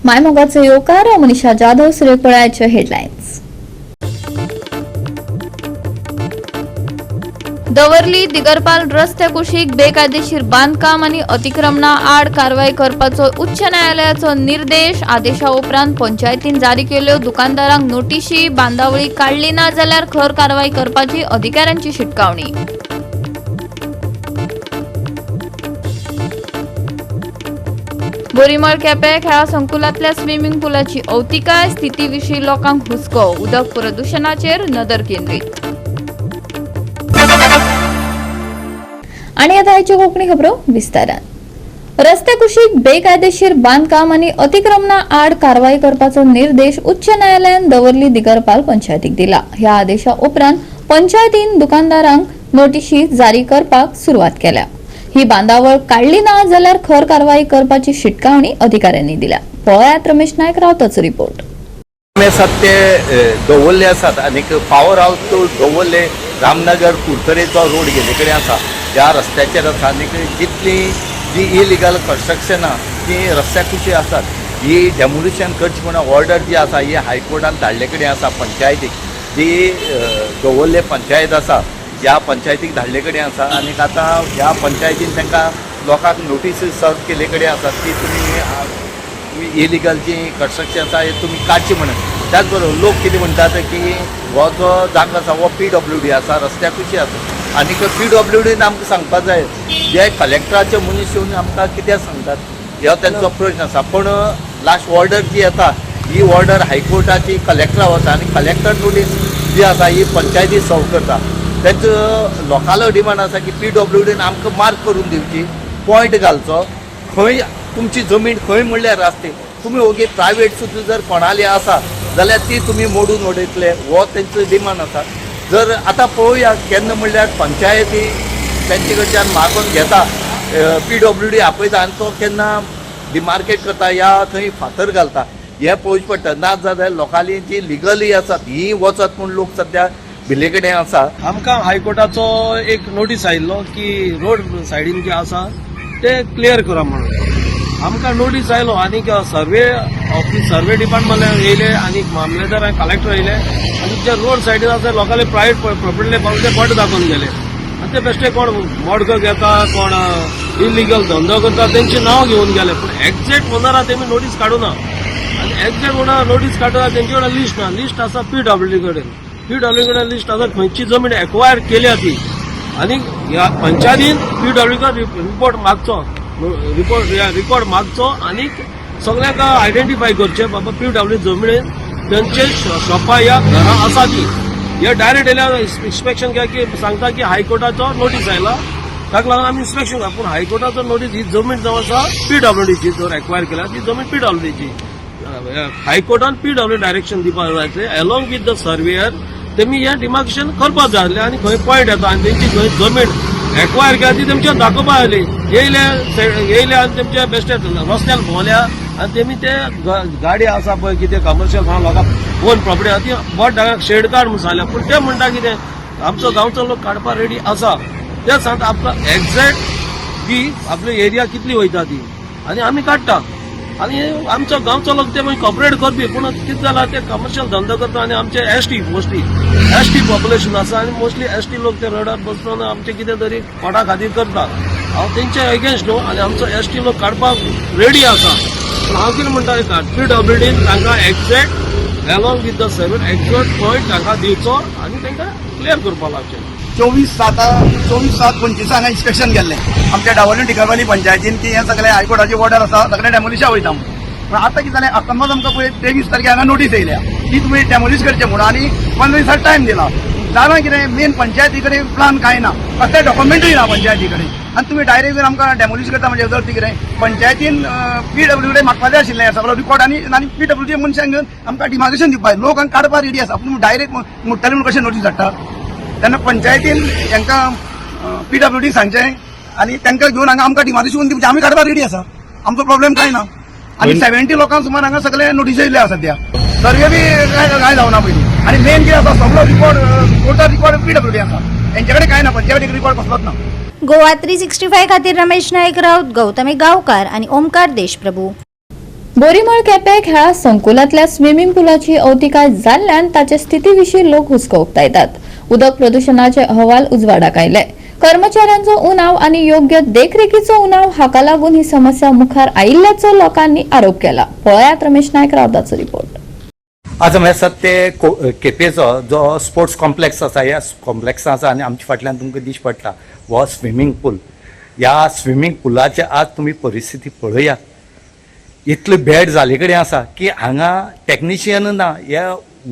मायमोगाचो येवकार. मनीषा जाधव. सुरेखपळाचे हेडलायन्स. दवर्ली दिगरपाल रस्त्या कुशीक बेकायदेशीर बांदकाम आणि अतिक्रमणा आड कारवाई करपाचो उच्च न्यायालयाचो निर्देश. आदेशा उपरांत पंचायतीन जारी केल्यो दुकानदारांक नोटिशी. बांदावळी काडली ना जाल्यार खर कारवाई करपाची अधिकाऱ्यांची शिटकावणी. बोरीमळ केपें खेळा संकुलांतल्या स्विमिंग पुलाची अवतिकाय स्थितीविशीं लोकांक हुस्को. उदक प्रदुशणाचेर नदर केंद्रीत. आणि आता आयच्यो कोंकणी खबरो विस्तारान. रस्त्या कुशीक बेकायदेशीर बांदकाम आनी अतिक्रमणा आड कारवाई करपाचो निर्देश उच्च न्यायालयान दवर्ली दिगरपाल पंचायतीक दिला. ह्या आदेशा उपरांत पंचायतीन दुकानदारांक नोटिशी जारी करपाक सुरवात केल्या. ही बांदावळ काडली ना जाल्यार खर कारवाई करपाची शिटकावणी अधिकाऱ्यांनी दिल्या. पळयात रमेश नायक रावताचो रिपोर्ट. आसात ते दवरले आसात आनीक पावर हावस तो दवरले रामनगर कुडतरेचो रोड गेल्ले कडेन आसा, ह्या रस्त्याचेर आसा. आनीक जितली जी इलिगल कन्स्ट्रक्शनां ती रस्त्या कुशी आसात, ही डेमोलिशन करची म्हणून ऑर्डर जी आसा ही हायकोर्टान धाडले कडेन आसा. पंचायतीक जी दवरले पंचायत आसा, ह्या पंचायतीक धाडले कडेन आसा. आनीक आतां ह्या पंचायतीन तांकां लोकांक नोटीसी सर्व केल्ले कडेन आसात की तुमी इलिगल जी कन्स्ट्रक्शन आसा हे तुमी काडची म्हणून. त्याच बरोबर लोक कितें म्हणटात की हो जो जागो आसा हो पीडब्ल्यू डी आसा, रस्त्या कुशी आसा. आनीक पीडब्ल्यू डीन आमकां सांगपाक जाय, जे कलेक्टराचे मनीस येवन आमकां कित्याक सांगतात, हो तेंचो प्रश्न आसा. पूण लास्ट ऑर्डर जी येता ही ऑर्डर हायकोर्टाची कलेक्टरा वता आनी कलेक्टर नोटीस जी आसा ही पंचायती सर्व करता. तेंचो लोकांलो डिमांड आसा की पीडब्ल्यू डीन आमकां मार्क करून दिवची, पॉयंट घालचो खंय तुमची जमीन खंय म्हणल्यार आसती. तुमी ओगी प्रायवेट सुद्दां जर कोणाली आसा जाल्यार ती तुमी मोडून उडयतले, हो तेंचो डिमांड आसा. जर आतां पळोवया केन्ना म्हणल्यार पंचायती तेंचे कडच्यान मागून घेता, पीडब्ल्यू डी आपयता आनी तो केन्ना डिमार्केट करता या थंय फातर घालता हें पळोवचें पडटा. ना जाल्यार लोकांली जी लिगली आसात ही वचत म्हूण लोक सद्या भिल्ले कडेन आसा. आमकां हायकोर्टाचो एक नोटीस आयिल्लो की रोड सायडीन जे आसा ते क्लियर करा म्हणून. आमकां नोटीस आयलो आनीक सर्वे ऑफिस, सर्वे डिपार्टमेंट येयले आनी मामलेदार आनी कलेक्टर येयले आनी जे रोड सायडीन आसा लोकांले प्रायवेट प्रॉपर्टी पावून ते बोट दाखोवन गेले. आनी ते बेश्टे कोण मडको घेता, कोण इलिगल धंदो करता, तेंची नांव घेवन गेले. पूण एक्झॅक्ट ओनरा तेमी नोटीस काडूना आनी एक्झॅक्ट ओनर नोटीस काडूना, तेंचे कडेन लिस्ट ना. लिस्ट आसा पीडब्ल्यूडी कडेन. पीडब्ल्यू कडेन लिस्ट आसा खंयची जमीन एक्वायर केल्या ती. आनी ह्या पंचायतीन पीडब्ल्यू रिपोर्ट मागचो, रिपोर्ट रिकॉर्ड मागचो आनी सगळ्यांक आयडेंटिफाय करचे, बाबा पीडब्ल्यू जमनीन तेंचे शॉपां या घरां आसा ती. हे डायरेक्ट येयल्यार इन्स्पेक्शन केल्या की सांगता की हायकोर्टाचो नोटीस आयला, ताका लागून आमी इन्स्पेक्शन करा. पूण हायकोर्टाचो नोटीस, ही जमीन जावन आसा पीडब्ल्यूडीची, जर एक्वायर केल्या ती जमीन पीडब्ल्यूडीची. हायकोर्टान पीडब्ल्यू डायरेक्शन दिवपाक जाय आसलें, एलॉंग विथ the surveyor तेमी हें डिमार्केशन करपाक जाय आसलें आनी खंय पॉयंट येता आनी तेंची खंय जमीन एक्वायर केल्या ती तेमच्यान दाखोवपाक जाय आसली. येयले येयले आनी तेमचे बेश्टे रस्त्यान भोंवल्या आनी तेमी ते गाडी आसा पळय कितें कमर्शियल लोकांक ओन प्रॉपर्टी आसा ती बोट शेड काड म्हूण सांगल्या. पूण ते म्हणटा कितें, आमचो गांवचो लोक काडपाक रेडी आसा. ते सांगता आपलो एक्झॅक्ट ती आपली एरिया कितली वयता ती आनी आमी काडटा. आनी आमचो गांवचो लोक ते मागीर कॉपरेट करपी. पूण कितें जालां, ते कमर्शियल धंदो करता आनी आमचे ST, mostly ST population आसा आनी मोस्टली एसटी लोक ते रोडार बसून आमचे कितें तरी पोटा खातीर करता. हांव तेंचे अगेन्स्ट न्हू आनी आमचो एसटी लोक काडपाक रेडी आसा. पूण हांव कितें म्हणटा, पीडब्ल्यूडीन तांकां exact along with the survey exact point तांकां दिवचो आनी तांकां क्लियर करपाक लावचें. 24 7, 24/7/25 हांगा इन्स्पेक्शन केल्लें आमच्या डावोली टिकरवाली पंचायतीन की हें सगळें हायकोर्टाची ऑर्डर आसा, सगळें डेमोलिशा वयता म्हणून. पूण आतां कितें जालें, अकस्मात आमकां पळय 23 तारखे हांगा नोटीस येयल्या की तुमी डेमोलिश करचें म्हणून आनी 15 दिसा टायम दिला. जाणां कितें, मेन पंचायती कडेन प्लान कांय ना, कसले डॉक्युमेंटूय ना पंचायती कडेन आनी तुमी डायरेक्ट जर आमकां डेमोलिश करता म्हणजे जर ती कितें पंचायतीन पीडब्ल्यू कडेन मागपाचें आशिल्लें सगळो रिकॉर्ड आनी पीडब्ल्यू डी मनशांक घेवन आमकां डिमार्केशन दिवपाक. लोक हांगा काडपाक रेडी आसा, पूण डायरेक्ट मोडटले म्हणून कशें नोटीस धाडटा? तेन्ना पंचायतीन हांकां पीडब्ल्यू डी सांगचें आनी तांकां घेवन हांगा आमकां डिमार्केशन दिवचें. आमी काडपाक रेडी आसा, आमचो प्रॉब्लेम कांय ना. आनी 70 लोकांक सुमार हांगा सगळे नोटीस येयल्ले आसा सद्या. सर्वे बी काय काय जावना पयलीं. आनी मेन कितें आसा, सगळो record, total record PWD आसा, तेंचे कडेन कांय ना, पंचायतीक रिकॉर्ड कसलोच ना. गोवा 365 खातीर रमेश नाईक राऊत, गौतमी गावकार आणि ओमकार देशप्रभू. बोरीमळ केपें खेळा संकुलांतल्या स्विमिंग पुलाची अवतिकाय जाल्ल्यान ताचे स्थिती विशीं लोक हुस्को उक्तायतात. उदक प्रदुशणाचे अहवाल उजवाडाक आयले. कर्मचाऱ्यांचो उणाव आनी योग्य देखरेखीचो उणाव हाका लागून ही समस्या मुखार आयिल्ल्याचो लोकांनी आरोप केला. पळयात रमेश नायक रावताचो रिपोर्ट. आज आमी आसात ते केपेंचो जो स्पोर्ट्स कॉम्प्लेक्स आसा, ह्या कॉम्प्लेक्सा आसा आनी आमच्या फाटल्यान तुमकां दिश्टी पडटा हो स्विमींग पूल. ह्या स्विमींग पुलाचे आज तुमी परिस्थिती पळयात, इतले बॅड जाले कडेन आसा की हांगा टॅक्निशियन ना. हे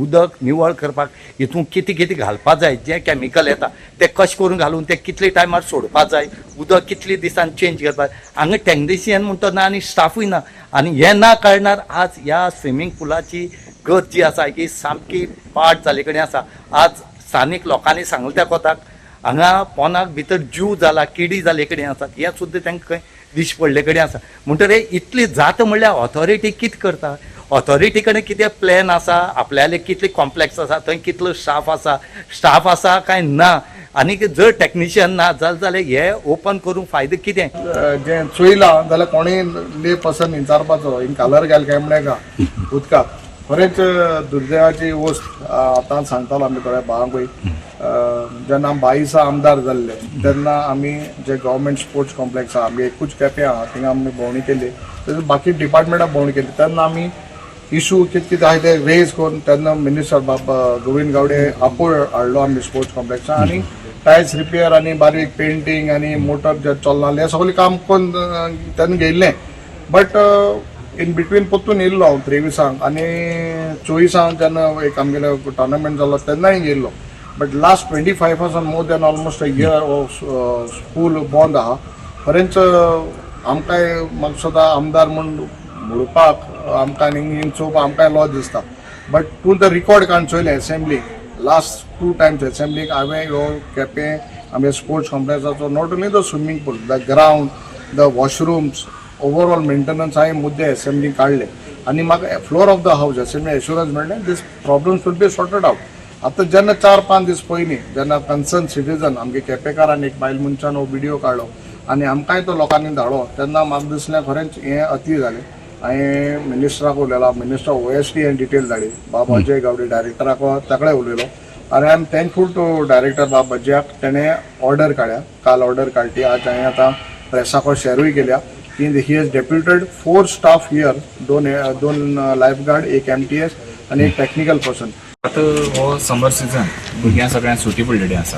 उदक निवळ करपाक हितून कितें कितें घालपा जाय, जें कॅमिकल येता तें कशें करून घालून तें कितले टायमार सोडपा जाय, उदक कितले दिसान चेंज करपाक, हांगा टॅक्निशियन म्हणटा ना आनी स्टाफूय ना. आनी हें ना कारणार आज ह्या स्विमींग पुलाची गत जी आसा की सामकी पाड जाले कडेन आसा. आज स्थानीक लोकांनी सांगलें त्या कोताक हांगा पोनाक भितर जीव जाला, किडी जाले कडेन आसात, हें सुद्दां तांकां खंय दिश्टी पडले कडेन आसा. म्हणटकीर इतली जाता म्हणल्यार ऑथॉरिटी कितें करता, ऑथॉरिटी कडेन कितें प्लॅन आसा, आपल्याले कितले कॉम्प्लेक्स आसा, थंय कितलो स्टाफ आसा, स्टाफ आसा काय ना, आनी जर टॅक्निशियन ना जालें जाल्यार हे ओपन करूंक फायदो कितें? जें चोयलां जाल्यार कोणूय ले पर्सन विचारपाचो हिंग कलर घाल काय म्हळ्यार का उदकाक. खरेंच दुर्दैवाची वस्त. आतां सांगतालो आमी थोड्या भावांकूय, जेन्ना 22 आमदार जाल्ले तेन्ना आमी जे गव्हर्मेंट स्पोर्ट्स कॉम्प्लेक्स आहा, आमगे एकूच केपें आहा, थिंगा आमी भोंवणी केली, तशेंच बाकी डिपार्टमेंटाक भोंवणी केली. तेन्ना आमी इशू कितें कितें आहा ते रेज करून तेन्ना मिनिस्टर बाब गोविंद गावडे आपोय हाडलो आमी स्पोर्ट्स कॉम्प्लेक्सा आनी टायल्स रिपेयर आनी बारीक पेंटींग आनी मोटर जे चलना हें सगळें काम करून तेन्ना घेयल्लें. बट इन बिटवीन परतून येयल्लो हांव 23 आनी 24 जेन्ना एक आमगेलो टॉर्नामेंट जालो तेन्नाय येयल्लो. बट लास्ट 25 पासून more than almost a year school बंद आहा. खरेंच आमकांय म्हाका दिसता आमदार म्हूण म्हणपाक आमकां आनी चोवपाक आमकांय लॉस दिसता. बट तूं तर रिकॉर्ड काडून चोयलें असेंब्ली लास्ट 2 टायम्स असेंब्लीक हांवें ह्यो केपें आमगे sports कॉम्प्लेक्साचो not only the swimming pool, the ground, the washrooms, overall maintenance हांवें मुद्दे असेंब्लीक काडले आनी म्हाका floor of the house assembly assurance मेळ्ळें these problems will be sorted out. आतां जेन्ना 4-5 दीस पयलीं जेन्ना कन्सर्न सिटीजन आमगे केपेकारान एक बायल मनशान हो विडियो काडलो आनी आमकांय तो लोकांनी धाडलो तेन्ना म्हाका दिसलें खरेंच हें अती जालें. हांवें मिनिस्टराक उलयला, मिनिस्टर OSD हांवें डिटेल धाडली, बाब अजय गावडे डायरेक्टराक ताकडें उलयलो आनी I am thankful to director बाब अजयाक, तेणें ऑर्डर काडल्या, काल ऑर्डर काडली. आज हांवें आतां प्रेसाको शेरूय केल्या की he has deputed 4 staff here, दोन दोन लायफ गार्ड, एक MTS आनी एक टॅक्निकल पर्सन. आतां हो समर सिजन, भुरग्यांक सगळ्यांक सुटी पडलेली आसा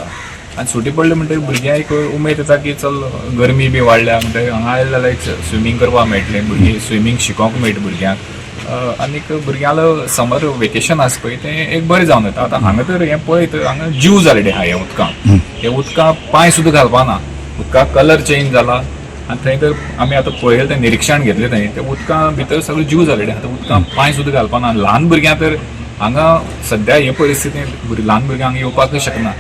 आनी सुटी पडली म्हणटगीर भुरग्यांक एक उमेद येता की चल गरमी बी वाडल्या म्हणटगीर हांगा आयले जाल्यार एक स्विमींग करपाक मेळटलें, भुरगीं स्विमींग शिकोंक मेळटा भुरग्यांक आनीक भुरग्यांलो समर वेकेशन आसा पळय तें एक बरें जावन वता. आतां हांगा तर हें पळयत हांगा जीव जाल्ले आहा ह्या उदकांत, हे उदकां पांय सुद्दां घालपा ना, उदकाक कलर चेंज जाला आनी थंय तर आमी आतां पळयलें तें निरिक्षण घेतलें थंय ते उदकां भितर सगळें जीव जाल्ले आहा. आतां उदकां पांय सुद्दां घालपा ना. ल्हान भुरग्यां तर हांगा सद्या हे परिस्थितींत ल्हान भुरग्यांक हांगा येवपाकच शकना.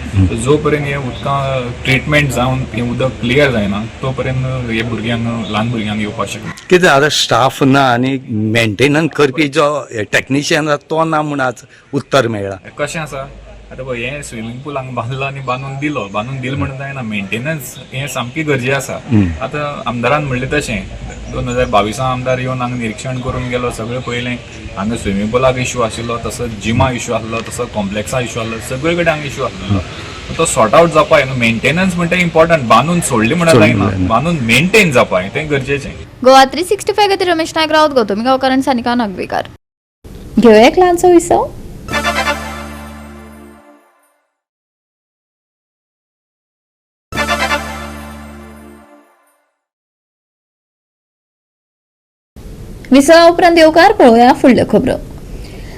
जो पर्यंत हे उदकां ट्रिटमेंट जावन हें उदक क्लियर जायना तो पर्यंत हे भुरग्यांक ल्हान भुरग्यांक येवपाक शकना. कितें आतां स्टाफ ना आनी मेंटेनन्स करपी जो टॅक्निशियन आसा तो ना म्हूण आज उत्तर मेळ्ळां. कशें आसा आतां पळय हें स्विमींग पूल हांगा बांदलो आनी बांदून दिलो, बांदून दिलो म्हणून जायना, मेंटेनन्स हें सामकें गरजें आसा. आतां आमदारान म्हणलें तशें 2022 आमदार येवन हांगा निरिक्षण करून गेलो, सगळें पळयलें. हांगा स्विमींग पुलाक इशू आशिल्लो, तसो जिमा इशू आसलो, तसो कॉम्प्लेक्सा इशू आसलो, सगळे कडेन हांगा इशू आसलो, तो सॉर्ट आउट जावपाक न्हू. मेंटेनन्स म्हणटा इम्पॉर्टंट, बांदून सोडली म्हणून जायना, बांदून मेंटेन जावपाक तें गरजेचें. गोवा 365 खातीर रमेश नायक राऊत, गौतमी गांवकार आनी सानिका नागवेकार. घेवया एक ल्हानसो विसव. विसवा उपरांत येवकार. पळोवया फुडल्यो खबरो.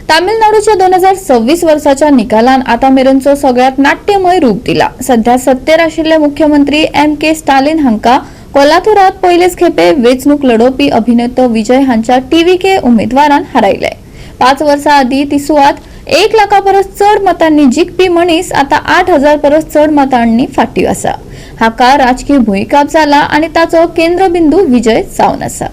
तामिळनाडूच्या 2026 वर्साच्या निकालान आतां मेरेनचो सगळ्यांत नाट्यमय रूप दिला. सध्या सत्तेर आशिल्ले मुख्यमंत्री एम के स्टालिन हांकां कोलाथुरात पयलेच खेपे वेंचणूक लढोवपी अभिनेतो विजय हांच्या टीव्हीके उमेदवारान हारायले. 5 वर्सां आदीं ती सुवात 1 लाखा परस चड मतांनी जिखपी मनीस आतां 8,000 परस चड मतांनी फाटीं आसा. हाका राजकीय भुंयकांप जाला आनी ताचो केंद्रबिंदू विजय जावन आसा.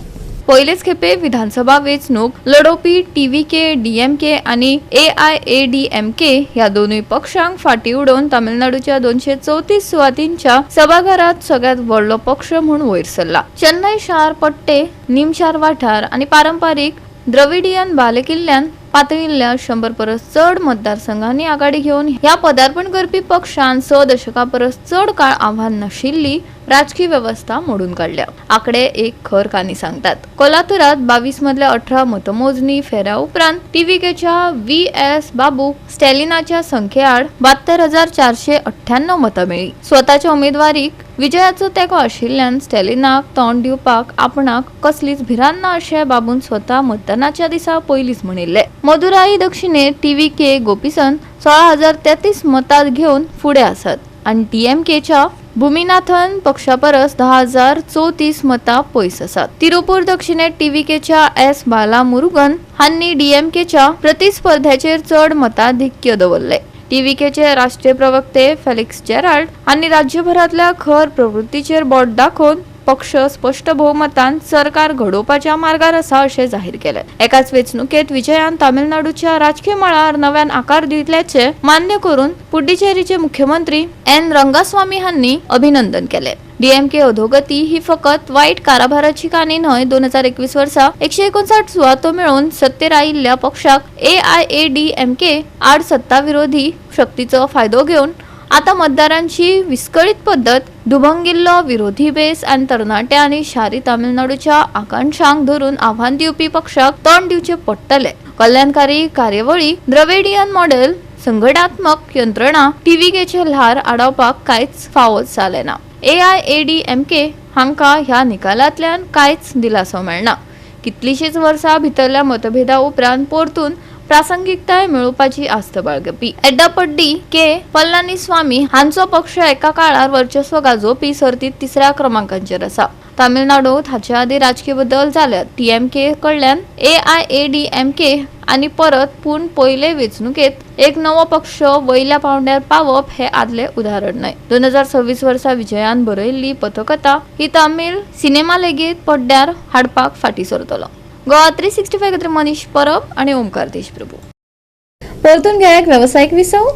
पयलेच खेपे विधानसभा वेंचणूक लडोवपी टीव्हीके, डीएमके आनी एआयएडीएमके ह्या दोनूय पक्षांक फाटीं उडोवन तामिळनाडूच्या 234 सुवातींच्या सभाघरात सगळ्यात व्हडलो पक्ष म्हूण वयर सरला. चेन्नय शार पट्टे, निमशार वाठार आनी पारंपारीक द्रविडियन बालेकिल्ल्यान पातळिल्ल्या 100 परस चड मतदारसंघांनी आघाडी घेवन ह्या पदार्पण करपी पक्षान 6 दशकां परस चड काळ आव्हान नाशिल्ली राजकीय वेवस्था मोडून काडल्या. आकडे एक खर काणी सांगतात. कोलातुरात 22 मदल्या 18 मतमोजणी फेऱ्या उपरांत टीव्हीकेच्या व्ही.एस. बाबू स्टॅलिनाच्या संख्येआड 72,498 मतां मेळ्ळी. स्वताच्या उमेदवारीक विजयाचो तेंको आशिल्ल्यान स्टॅलिनाक तोंड दिवपाक आपणाक कसलीच भिरांत ना अशें बाबून स्वता मतदानाच्या दिसा पयलींच म्हणिल्लें. मदुराई दक्षिणेत टीव्हीके गोपीसन 16,033 मतां घेवन फुडें आसात आनी डीएमकेच्या भूमिनाथन पक्षापरस 10,034 मतां पयस आसात. तिरुपूर दक्षिणेत टीव्हीकेच्या एस बाला मुरुगन हांणी डीएमकेच्या प्रतिस्पर्ध्याचेर चड मताधिक्य दवरले. टीव्हीकेचे राष्ट्रीय प्रवक्ते फेलिक्स जेराल्ड हांणी राज्यभरांतल्या खर प्रवृत्तीचेर बोट दाखोवन पक्ष स्पष्ट भोवमतान सरकार घडोवपाच्या मार्गार आसा अशें जाहीर केलें. एकाच वेंचणुकेंत विजयान तामिळनाडूच्या राजकीय मळार नव्यान आकार दिल्याचें मान्य करून पुडुचेरीचे मुख्यमंत्री एन रंगास्वामी हांणी अभिनंदन केलें. डीएमके अधोगती ही फकत वायट कारभाराची काणी न्हय. 2021 वर्सा 159 सुवातो मेळोवन सत्तेर आयिल्ल्या पक्षाक एआयएडीएमके आड सत्ता विरोधी शक्तीचो फायदो घेवन आता मतदारांची विस्कळीत पद्दत, दुभंगिल्लो विरोधी बेस आनी तरणाट्या आनी शारी तामिळनाडूच्या आकांक्षांक धरून आव्हान दिवपी पक्षाक तोंड दिवचें पडटलें. कल्याणकारी कार्यावळी, द्रविडियन मॉडेल, संघटनात्मक यंत्रणा टीव्हीकेचे ल्हार आडावपाक कांयच फावो जालें ना. एआयएडीएमके हांकां ह्या निकालांतल्यान कांयच दिलासो मेळना. कितलींशींच वर्सां भितरल्या मतभेदा उपरांत परतून प्रासंगिकताय मेळोवपाची आस्त बाळगपी एड्डापड्डी के पलानीस्वामी हांचो पक्ष एका काळार वर्चस्व गाजोवपी सर्तीत तिसऱ्या क्रमांकाचेर आसा. तामिळनाडूत हाचे आदीं राजकीय बदल जाल्यात. डीएमके कडल्यान एआयएडीएमके आनी परत पूण पयले वेंचणुकेंत एक नवो पक्ष वयल्या पांवड्यार पावप हें आदलें उदाहरण न्हय. 2026 वर्सा विजयान बरयल्ली पथकथा ही तामीळ सिनेमा लेगीत पड्ड्यार हाडपाक फाटीं सरतलो. गोवा 365 खातीर मनीष परब आनी ओमकार देशप्रभू. परतून घेया एक वेवसायीक विसव.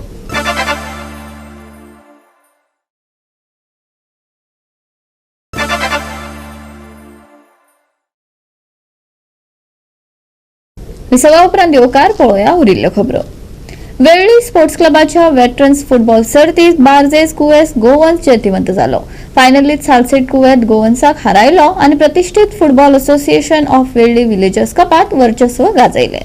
विसवा उपरांत येवकार पळोवया उरिल्ल्यो खबरो. वेळ्ळी स्पोर्ट्स क्लबाच्या वेटरन्स फुटबॉल सर्तीत बार्जेस कुवेस गोवन्स जैतिवंत जालो. फायनलीत सालसेट कुवेत गोवन्साक हारायलो आनी प्रतिष्ठित football association of Velli villagers कपात वर्चस्व गाजयलें.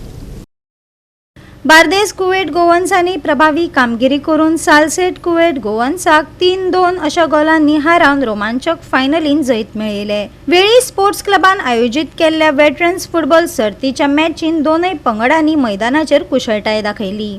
बार्देस कुवेट गोवन्सांनी प्रभावी कामगिरी करून सालसेट कुवेट गोवन्साक 3-2 अशा गोलांनी हारावन रोमांचक फायनलीन जैत मेळयले. वेळी स्पोर्ट्स क्लबान आयोजीत केल्ल्या वेटरन्स फुटबॉल सर्तीच्या मॅचीन दोनय पंगडांनी मैदानाचेर कुशळटाय दाखयली.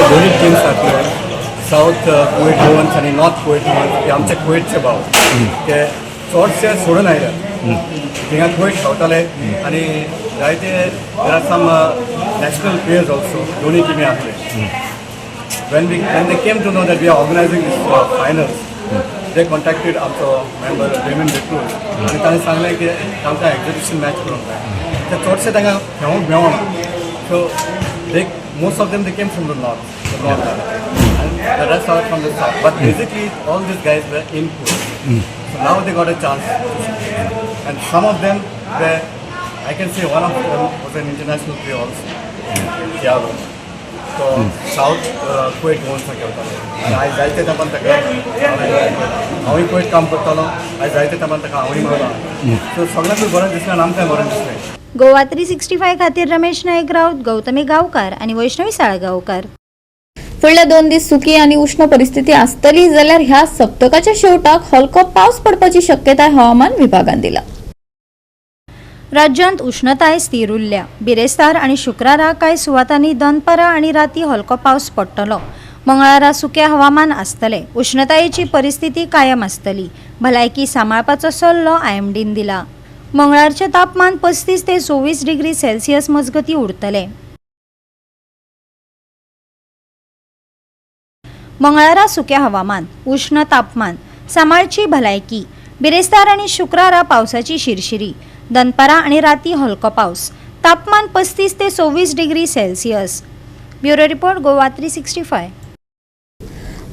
दोन्ही टीम्स आसले, साऊथ कुवेट गोवन्स आनी नॉर्थ कुवेट गोवन्स, हे आमचे कुवेटचे भाव ते चडशे सोडून आयल्यात. थिंगा कुवेट खेळटाले आनी जायते there are some national players also. दोन्ही टिमी आसले. When they came to know that we are organizing this finals, they contacted आमचो मेंबर रेमन डिक्रूज आनी ताणें सांगलें की तांकां एक्झिबिशन मॅच करूंक जाय. ते चडशे तांकां खेळोंक मेळना. So they, most of them, they came from the north, the north and the rest are from the south, but basically all these guys were in Kuwait. So now they got a chance, and some of them were, I can say one of them was an international player also, Thiago. तो south Kuwait गोवन्सा खेळटालो आनी आयज जायते तेंपान ताका हांवूय कुवेट काम करतालो. आयज जायते तेंपान ताका हांवूय मेळ्ळो. सो सगळ्यांकूय बरें दिसलें आनी आमकांय बरें दिसलें. गोवा 365 खातीर रमेश नाईक राऊत, गौतमी गावकार आणि वैष्णवी साळगावकर. फुडल्या 2 दीस सुकी आनी उश्ण परिस्थिती आसतली, जाल्यार ह्या सप्तकाच्या शेवटाक हलको पावस पडपाची शक्यताय हवामान विभागान दिला. राज्यांत उष्णताय स्थिर उरल्या. बिरेस्तार आनी शुक्रारा कांय सुवातांनी दनपारां आनी राती हलको पावस पडटलो. मंगळारा सुकें हवामान आसतलें. उष्णतायेची परिस्थिती कायम आसतली. भलायकी सांबाळपाचो सल्लो आयएमडीन दिला. मंगळारचें तापमान 35 ते 24 डिग्री सेल्सियस मजगतीं उरतलें. मंगळारा सुकें हवामान, उष्ण तापमान, सांबाळची भलायकी. बिरेस्तार आनी शुक्रारा पावसाची शिरशिरी. दनपारां आनी राती हलको पावस. तापमान 35 ते 26 degree Celsius. Bureau report, Goa 365.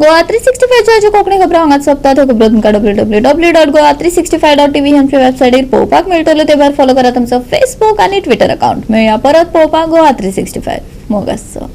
Goa 365च्या Konkani खबरो हांगाच सोंपतात. ह्यो खबरो तुमकां www.goa365.tv आमच्या वेबसायटीर पळोवपाक मेळटल्यो. ते भायर फॉलो करात आमचो फेसबूक आनी ट्विटर अकाउंट. मेळया परत पळोवपाक गोवा 365. मोग आसचो.